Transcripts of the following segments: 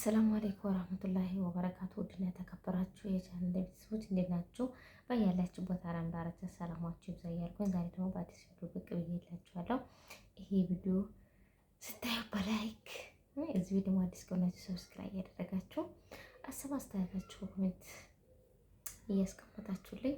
السلام عليكم ورحمة الله وبركاته። ውድና የተከበራችሁ የቻናል ቤተሰቦች እንዴት ናችሁ? በያላችሁበት ዓለም ዳርቻ ሰላማችሁ ይብዛ እያልኩኝ ዛሬ ደግሞ በአዲስ ቪዲዮ ብቅ ብዬላችኋለሁ። ይሄ ቪዲዮ ስታዩ በ like፣ እዚህ ደግሞ አዲስ ከሆናችሁ subscribe እያደረጋችሁ፣ አሰብ አስተያየታችሁ comment እያስቀመጣችሁልኝ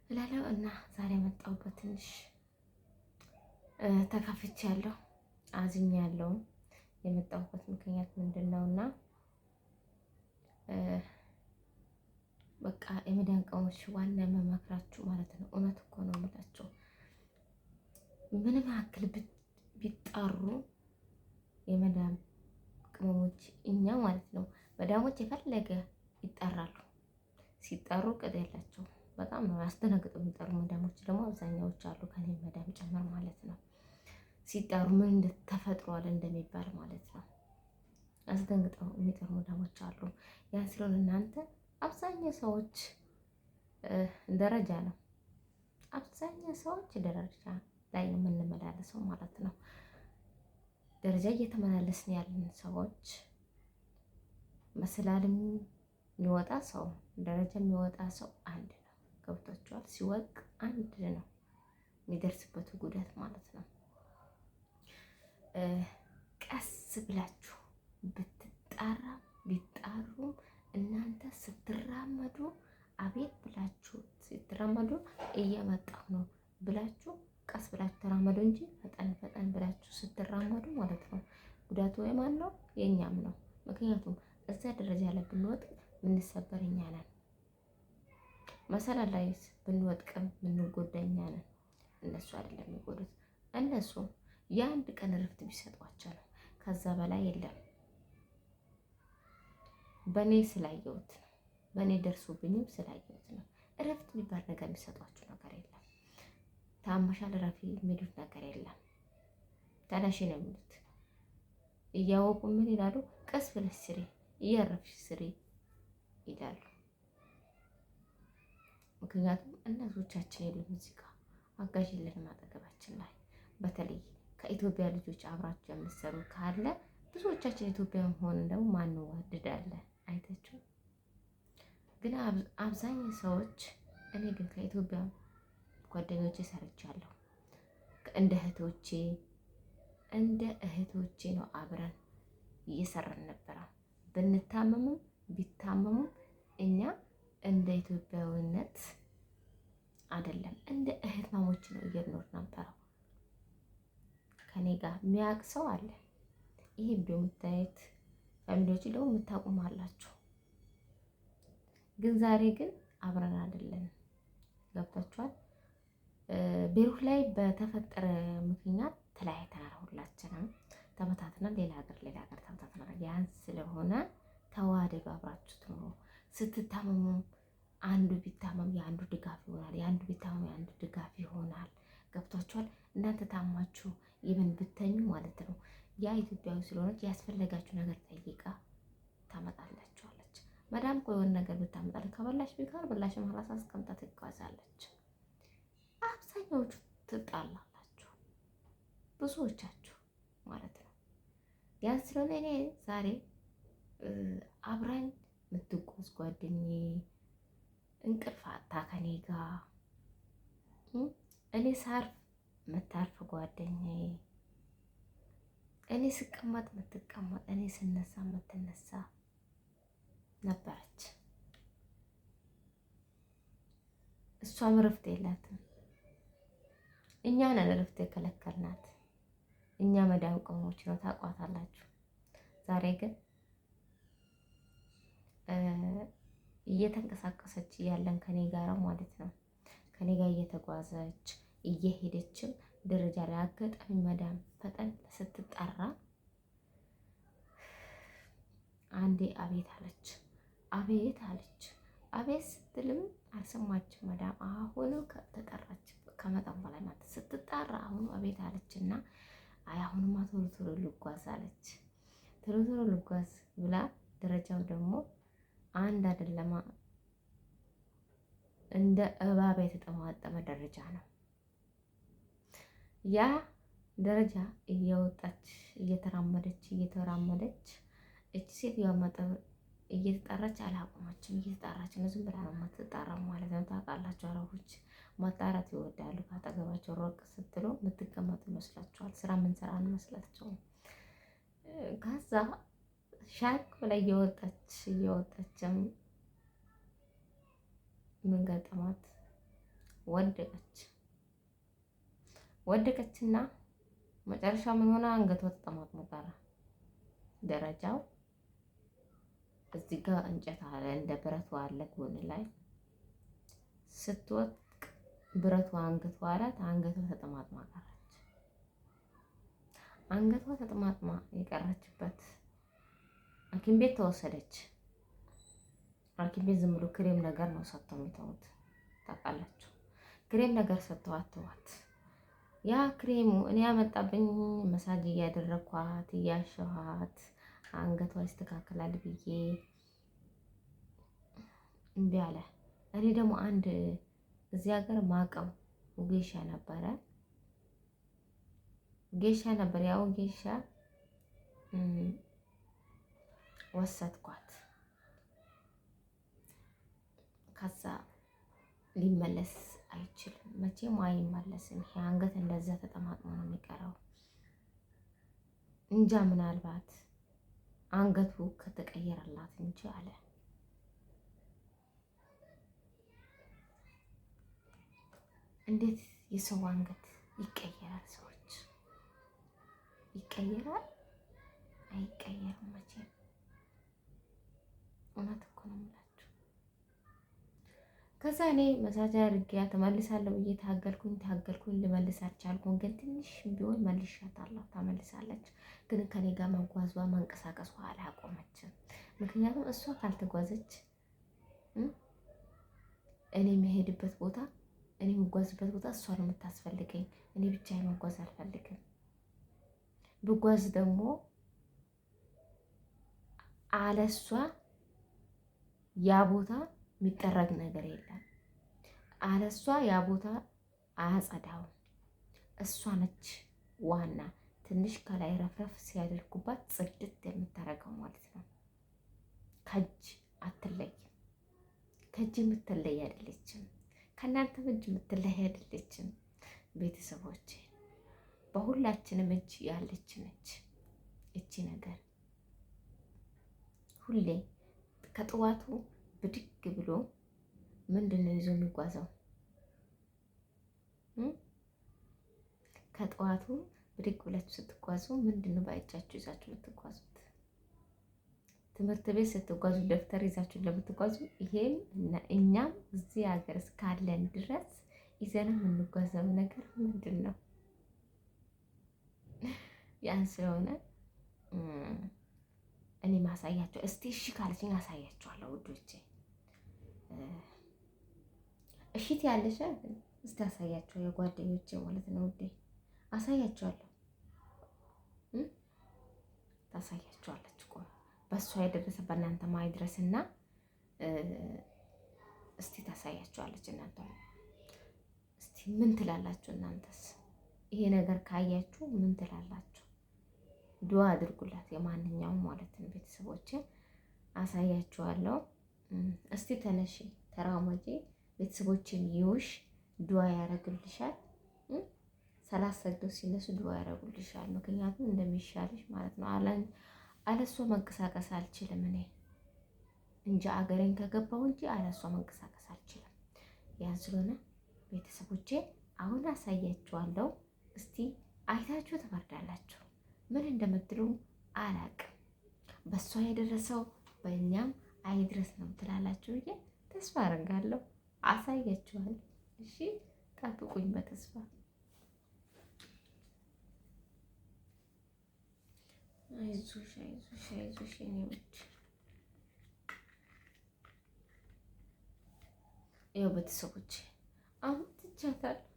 እላለሁ እና ዛሬ የመጣሁበት ትንሽ ተከፍቻለሁ፣ አዝኛለሁ። የመጣሁበት ምክንያት ምንድን ነው? እና በቃ የመዳን ቅመሞች ዋና የምመክራችሁ ማለት ነው። እውነት እኮ ነው የምላችሁ። ምንም ያክል ቢጣሩ የመዳን ቅመሞች እኛ ማለት ነው መዳሞች የፈለገ ይጠራሉ። ሲጠሩ ቅጥ የላቸው። በጣም ነው ያስደነግጡ። የሚጠሩ መዳሞች ደግሞ አብዛኛዎች አሉ፣ ከኔ መዳም ጭምር ማለት ነው። ሲጠሩ ምን ተፈጥሯል እንደሚባል ማለት ነው። አስደንግጠው የሚጠሩ መዳሞች አሉ። ያን ስለሆነ እናንተ አብዛኛው ሰዎች ደረጃ ነው። አብዛኛው ሰዎች ደረጃ ላይ ነው የምንመላለሰው ማለት ነው። ደረጃ እየተመላለስን ያለን ሰዎች መስላልም የሚወጣ ሰው ደረጃ የሚወጣ ሰው አንድ ነው። ገብቷችኋል? ሲወቅ አንድ ነው የሚደርስበት ጉዳት ማለት ነው። ቀስ ብላችሁ ብትጣራ ቢጣሩም እናንተ ስትራመዱ አቤት ብላችሁ ስትራመዱ እየመጣሁ ነው ብላችሁ ቀስ ብላችሁ ተራመዱ እንጂ ፈጠን ፈጠን ብላችሁ ስትራመዱ ማለት ነው ጉዳቱ የማን ነው? የእኛም ነው። ምክንያቱም እዛ ደረጃ ላይ ብንወጥቅ የምንሰበር እኛ ነን። መሰላል ላይ ብንወጥቅም የምንጎዳ እኛ ነን። እነሱ አይደለም የሚጎዱት። እነሱ የአንድ ቀን እረፍት ቢሰጧቸው ነው። ከዛ በላይ የለም። በእኔ ስላየሁት ነው። በእኔ ደርሶብኝም ስላየሁት ነው። እረፍት የሚባል ነገር የሚሰጧችሁ ነገር የለም። ታመሻል እረፊ የሚሉት ነገር የለም። ተነሺ ነው የሚሉት። እያወቁ ምን ይላሉ? ቀስ ብለሽ ስሪ፣ እያረፍሽ ስሪ ይላሉ። ምክንያቱም እናቶቻችን የሉም እዚህ ጋር፣ አጋዥ የለንም አጠገባችን ላይ። በተለይ ከኢትዮጵያ ልጆች አብራችሁ የምትሰሩ ካለ ብዙዎቻችን ኢትዮጵያ ሆንን ደግሞ ማንዋደዳለን አይታችሁ። ግን አብዛኛው ሰዎች እኔ ግን ከኢትዮጵያ ጓደኞቼ ሰርቻለሁ። እንደ እህቶቼ እንደ እህቶቼ ነው አብረን እየሰራን ነበረ። ብንታመምም ቢታመሙም እኛ እንደ ኢትዮጵያዊነት አይደለም እንደ እህት ማሞች ነው እየኖር ነበረው። ከኔ ጋር የሚያውቅ ሰው አለ። ይሄ ቪዲዮ የምታዩት family ዎች ደግሞ የምታውቁም አላችሁ። ግን ዛሬ ግን አብረን አይደለን። ገብታችኋል? ቤሩት ላይ በተፈጠረ ምክንያት ተለያይተናል። ሁላችንም ተበታትናል። ሌላ ሀገር ሌላ ሀገር ተበታትናል። ያን ስለሆነ ተዋደዱ፣ አብራችሁ ትኑሩ። ስትታመሙ አንዱ ቢታመም የአንዱ ድጋፍ ይሆናል። የአንዱ ቢታመም የአንዱ ድጋፍ ይሆናል። ገብቷችኋል? እናንተ ታማችሁ ይብን ብተኙ ማለት ነው ያ ኢትዮጵያዊ ስለሆነች ያስፈለጋችሁ ነገር ጠይቃ ታመጣላችኋለች። መዳም እኮ የሆነ ነገር ብታመጣል ከበላሽ ቢካል በላሽ ራስ አስቀምጣ ትጓዛለች። አብዛኛዎቹ ትጣላላችሁ፣ ብዙዎቻችሁ ማለት ነው። ያን ስለሆነ እኔ ዛሬ አብራኝ የምትጓዝ ጓደኛዬ እንቅልፍ አታ ከኔ ጋ፣ እኔ ሳርፍ የምታርፍ ጓደኛዬ፣ እኔ ስቀመጥ የምትቀመጥ፣ እኔ ስነሳ የምትነሳ ነበረች። እሷም እረፍት የላትም። እኛ ነን እረፍት የከለከልናት። እኛ መዳም ቅመሞች ነው ታውቋታላችሁ። ዛሬ ግን እየተንቀሳቀሰች እያለን ከኔ ጋር ማለት ነው ከኔ ጋር እየተጓዘች እየሄደችም ደረጃ ላይ አጋጣሚ መዳም ፈጠን ስትጠራ አንዴ አቤት አለች፣ አቤት አለች። አቤት ስትልም አልሰማችም መዳም። አሁኑ ተጠራች ከመጠን በላይ ማለት ስትጠራ አሁኑ አቤት አለችና አይ አሁንማ ቶሎ ቶሎ ልጓዝ አለች። ቶሎ ቶሎ ልጓዝ ብላ ደረጃው ደግሞ አንድ አይደለማ እንደ እባብ የተጠማጠመ ደረጃ ነው። ያ ደረጃ እየወጣች እየተራመደች እየተራመደች እቺ ሴትዮዋ እየተጣራች አላቆመችም። እየተጣራች ነው፣ ዝም ብላ ነው የማትጣራው ማለት ነው። ታውቃላችሁ፣ አረቦች ማጣራት ይወዳሉ። ካጠገባቸው ሮቅ ስትሉ የምትቀመጡ ይመስላችኋል። ስራ ምንሰራ አንመስላቸውም። ከዛ ሻቅ ብላ እየወጣች እየወጣችም ምን ገጠማት? ወደቀች። ወደቀችና መጨረሻ ምን ሆነ? አንገቷ ተጠማጥሞ ቀረ። ደረጃው እዚህ ጋር እንጨት አለ፣ እንደ ብረቱ አለ ጎን ላይ ስትወድቅ ብረቱ አንገቷ አላት። አንገቷ ተጠማጥማ ቀረች። አንገቷ ተጠማጥማ የቀረችበት ሐኪም ቤት ተወሰደች። ሐኪም ቤት ዝም ብሎ ክሬም ነገር ነው ሰጥተው የሚተዉት ታውቃላችሁ። ክሬም ነገር ሰጥተው አተዋት። ያ ክሬሙ እኔ ያመጣብኝ መሳጅ እያደረኳት እያሸኋት አንገቷ ይስተካከላል ብዬ እምቢ አለ። እኔ ደግሞ አንድ እዚህ ሀገር ማቀው ጌሻ ነበረ ጌሻ ነበር። ያው ጌሻ ወሰድኳት። ከዛ ሊመለስ አይችልም፣ መቼም አይመለስም። ይሄ አንገት እንደዛ ተጠማጥሞ ነው የሚቀረው። እንጃ ምናልባት አንገቱ ከተቀየረላት እንጂ አለ። እንዴት የሰው አንገት ይቀየራል? ሰዎች ይቀየራል? አይቀየርም መቼም። እውነት እኮ ነው የምላችሁ። ከዛ እኔ መሳጃ አድርጊያ ተመልሳለሁ ብዬ ታገልኩኝ ታገልኩኝ፣ ልመልስ አልቻልኩም። ግን ትንሽ ቢሆን መልሻታለሁ፣ ታመልሳለች። ግን ከኔ ጋር መጓዟ መንቀሳቀሷ አላቆመችም። ምክንያቱም እሷ ካልተጓዘች እኔ የምሄድበት ቦታ እኔ የምጓዝበት ቦታ እሷ ነው የምታስፈልገኝ። እኔ ብቻ መጓዝ አልፈልግም። ብጓዝ ደግሞ አለሷ ያ ቦታ የሚጠረግ ነገር የለም። አለሷ ያ ቦታ አያጸዳውም። እሷ ነች ዋና። ትንሽ ከላይ ረፍረፍ ሲያደርጉባት ጽድት የምታደርገው ማለት ነው። ከእጅ አትለይም። ከእጅ የምትለይ አይደለችም። ከእናንተም እጅ የምትለይ አይደለችም። ቤተሰቦች በሁላችንም እጅ ያለች ነች እቺ ነገር። ሁሌ ከጥዋቱ ብድግ ብሎ ምንድን ነው ይዞ የሚጓዘው? ከጠዋቱ ብድግ ብላችሁ ስትጓዙ ምንድን ነው በእጃችሁ ይዛችሁ የምትጓዙት? ትምህርት ቤት ስትጓዙ ደብተር ይዛችሁ ለምትጓዙ ይሄም እኛም እዚህ ሀገር እስካለን ድረስ ይዘን የምንጓዘው ነገር ምንድን ነው? ያን ስለሆነ እኔ ማሳያቸው እስቲ እሺ ካለችኝ አሳያችኋለሁ ውዶቼ። እሺት ያለሽ እስቲ አሳያቸው የጓደኞቼ ማለት ነው ውዴ፣ አሳያቸዋለሁ። ታሳያቸዋለች። ቆይ በእሷ የደረሰ በእናንተ ማይድረስና እስቲ ታሳያቸዋለች። እናንተ እስቲ ምን ትላላችሁ? እናንተስ ይሄ ነገር ካያችሁ ምን ትላላችሁ? ዱአ አድርጉላት የማንኛውም ማለት ነው። ቤተሰቦች አሳያችኋለሁ። እስቲ ተነሺ ተራመጂ፣ ቤተሰቦችን ይውሽ ዱአ ያደርግልሻል። ሰላት ሰግደው ሲነሱ ዱአ ያደርጉልሻል። ምክንያቱም እንደሚሻልሽ ማለት ነው። አለሷ መንቀሳቀስ አልችልም እኔ እንጂ አገሬን ከገባሁ እንጂ አለሷ መንቀሳቀስ አልችልም። ያን ስለሆነ ቤተሰቦቼ አሁን አሳያችኋለሁ። እስቲ አይታችሁ ትፈርዳላችሁ። ምን እንደምትሉ አላቅም። በእሷ የደረሰው በእኛም አይድረስ ነው ትላላችሁ ብዬ ተስፋ አደርጋለሁ። አሳያችኋለሁ። እሺ ጠብቁኝ በተስፋ። አይዞሽ አይዞሽ አይዞሽ የኔ ውድ። ያው ቤተሰቦቼ አሁን ትቻታለሁ።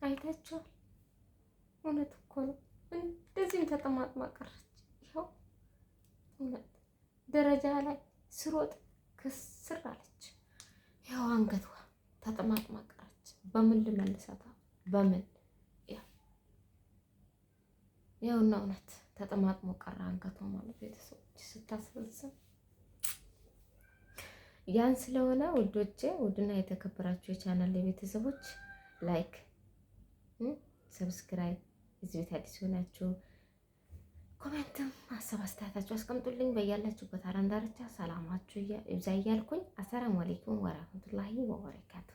አይታችኋል። እውነት እኮ ነው። እንደዚህም ተጠማጥማ ቀረች። ይኸው እውነት ደረጃ ላይ ስሮጥ ክስር አለች። ይኸው አንገቷ ተጠማጥማ ቀረች። በምን ልመልሳታ? በምን ይኸውና እውነት ተጠማጥሞ ቀረ አንገቷ ማለት ቤተሰቦች። ስታሳዝን። ያን ስለሆነ ውዶቼ፣ ውድና የተከበራችሁ የቻናል ቤተሰቦች like፣ subscribe፣ እዚህ ቤት አዲስ ሆናችሁ comment ም ሀሳብ አስተያየታችሁ አስቀምጡልኝ። በያላችሁበት ዓለም ዳርቻ ሰላማችሁ ይብዛ እያልኩኝ አሰላሙ አለይኩም ወራህመቱላሂ ወበረካቱ።